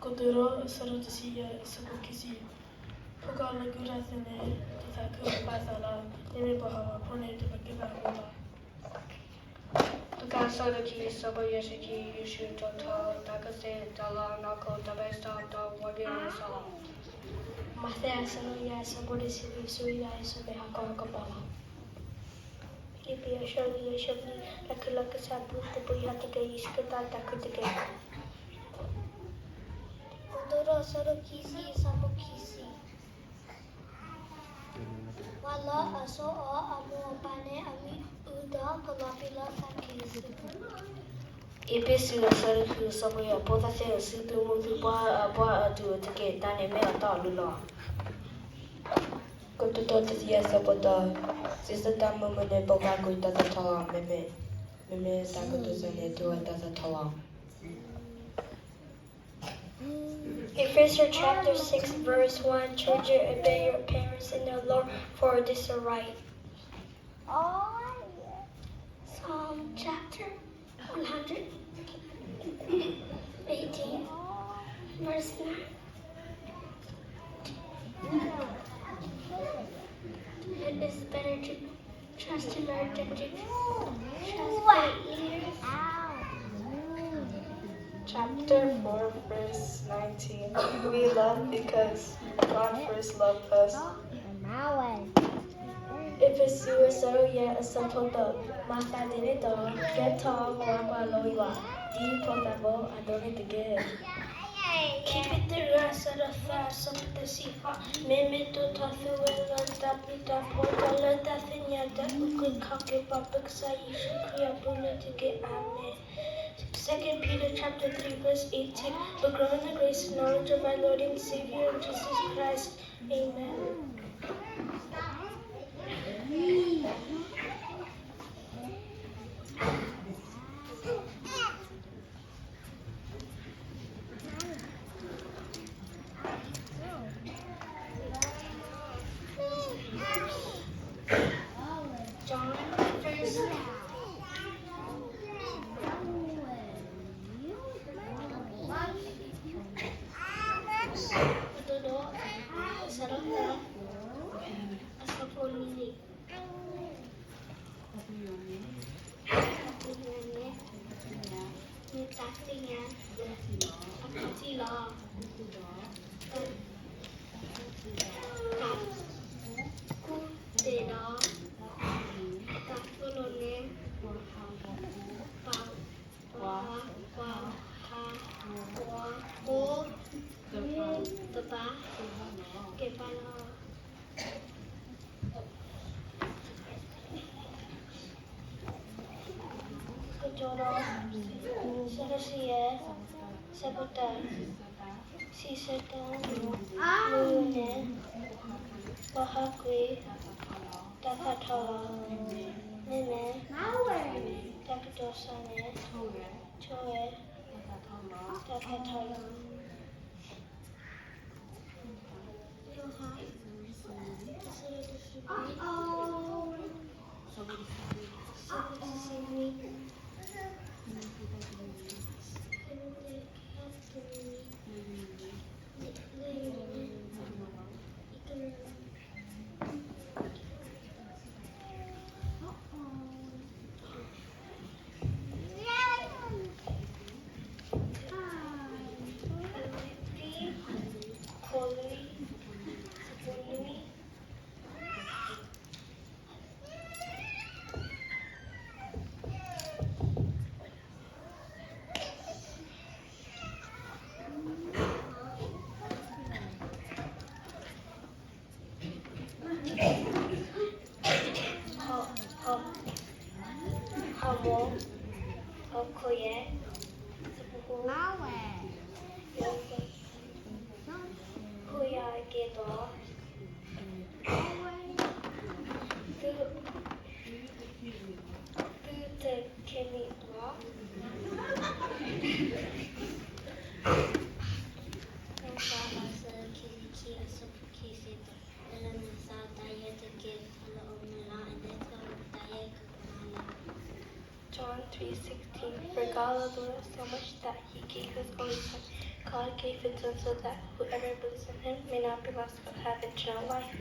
ကတိၤဒိ အဆၢဒိၣ်တဆံယဲၢ် အဆၢဖိခံဆံ, ဖိခွါလၢအကူၣ်တၢ်သ့န့ၣ် တသးခုအပၢ်အသးလီၤ. မ့မ့ၢ်ပှၤဟးဂီၤဖိန့ၣ် တဘၣ်က့ၤဘၣ်အမိၢ်လီၤ. လူၤကၣ်အဆၢဒိၣ်ခံ အဆၢဖိယဲၢ်ဆံခံ, ယ့ၣ်ၡူးထီၣ်ထီ တၢ်ကစ့ၢ် တၢ်လၤအနီၢ်ခိ တၢ်ဘၣ်စီၣ် တၢ်ဝံဘ့ၣ်အီၤစၢ်လီၤ. မးသဲအဆၢဒိၣ်ယဲၢ် အဆၢဖိတဆံလွံၢ်, ဆူယၤ ယ့ၣ်ၡူးမ့ၢ်ဟးဂီၤကပီၤလီၤ. ဖံလံးပံး အဆၢဒိၣ်ယဲၢ် အဆၢဖိလွံၢ်, တၢ်ခုလၢကစၢ်အဘျုး တပူၤယၤတက့ၢ် ယ့ၣ်ၡူးကတၢၢ်တၢ်ခုတက့ၢ်. ကတိၤဒိ အဆၢဒိၣ်ခံဆံ အဆၢဖိခံဆံ, ပှၤလၢအဆိၣ်အီၤအမိၢ်အပၢ်န့ၣ် အမံၤအုၣ်ဒီးကလီၤဘံလၢသးက့ၤစ့ၢ်ကီး. အ့းဖ့းစူး အဆၢဒိၣ်ဃု အဆၢဖိယဲၢ်, ဖိသၣ်သ့ၣ်ဧၢ, စံးသုမုာ်သုပှၤအပှၢ်အတူၢ်အတက့ၢ်, တၢ်န့ၣ်မ့ၢ်အတီအလိၤလီၤ. ကတိၤဒိ တဆံယဲၢ် အဆၢဖိတၢ, စံးဆၢတၢ်မုာ်မုာ်န့ၣ် ပကဘၣ်ကွံာ်တၢ်သးထီၣ်လီၤ, မ့မ့ၢ်, မ့မ့ၢ်တၢ်ကတိၤစၢ်န့ၣ် တအိၣ်ဝဲတၢ်သးထီၣ်လီၤ. Ephesians chapter six, verse one, Children, obey your parents in the Lord, for this is right. Psalm chapter one hundred eighteen, verse nine. It is better to trust the Lord than to trust the leaders. Chapter four, verse nineteen. We love because God first loved us. အ့းဖ့းစူး အဆၢဒိၣ်ယဲၢ် အဆၢဖိတၢ, မၤသးဒ်န့ၣ်ဒီး ကဲထီၣ်ပှၤကွၢ်လိယွၤ ဒ်ဖိသၣ်ဖိအသိးန့ၣ်တက့ၢ်. ခံပ့းတရူး အဆၢဒိၣ်သၢ အဆၢဖိတဆံဃိး, မ့မ့ၢ်တိာ်ထီၣ်သုဝဲလၢတၢ်ပျံၤတၢ်ဖုး ဒီးလၢတၢ်သ့ၣ်ညါ တၢ်အုၣ်က့ၤခီၣ်က့ၤပှၤ ပကစၢ်ယ့ၣ်ၡူးခရံာ်အပူၤန့ၣ်တက့ၢ်. အၤမ့ၣ်. Second Peter chapter three, verse eighteen, but grow in the grace and knowledge of our Lord and Savior Jesus Christ. Amen. ကတိၤဒိ အဆၢဒိၣ်သၢ အဆၢဖိနွံန့ၣ် တၢ်သ့ၣ်ညါန့ၣ် မ့ၢ်တၢ်သ့ၣ်ညါ အပူၤထံလီၤ. တၢ်ကူၣ်သ့ဒီး တၢ်သိၣ်လိန့ၣ် ပှၤ ပှၤ ပှၤ ပှၤ ဟး ပှၤ ကိး တဘၣ် ကဲဘၣ်လီၤ. ကတိၤဒိ အဆၢဒိၣ်တဆံယဲၢ် အဆၢဖိတၢ, စံးဆၢတၢ်မုာ်မုာ်န့ၣ် ပှၤဟးကွံာ်တၢ်သးထီၣ်လီၤ. မ့မ့ၢ် တၢ်ကတိၤစၢ်န့ၣ် ဆိၣ်ဂ့ၤ တၢ်သးထီၣ်လီၤ. ယိၤဟၣ် အဆၢဒိၣ်တဆံနွံ အဆၢဖိတဆံနွံ, ဟီၣ်ခိၣ်, ဟီၣ်ခိၣ်ယဲၢ်, ဟီၣ်ခိၣ်ယဲၢ်က့ၤဒီး သု, သုတခဲမံၤလီၤ. လၢမုၢ်ဆါအဆၢခံဆံခံ အဆၢဖိခံဆံတၢ, လၢမုၢ်ဆါတၢ်ယဲၢ်တက့ၢ် တၢ်လၢအမုၢ်လၢ် အဒဲးထီၣ်တၢ်ယဲၢ်ကမၤလီၤ. John three sixteen, for God the world so much that he gave his only Son. God gave it to us so that whoever believes in him may not be lost but have eternal life.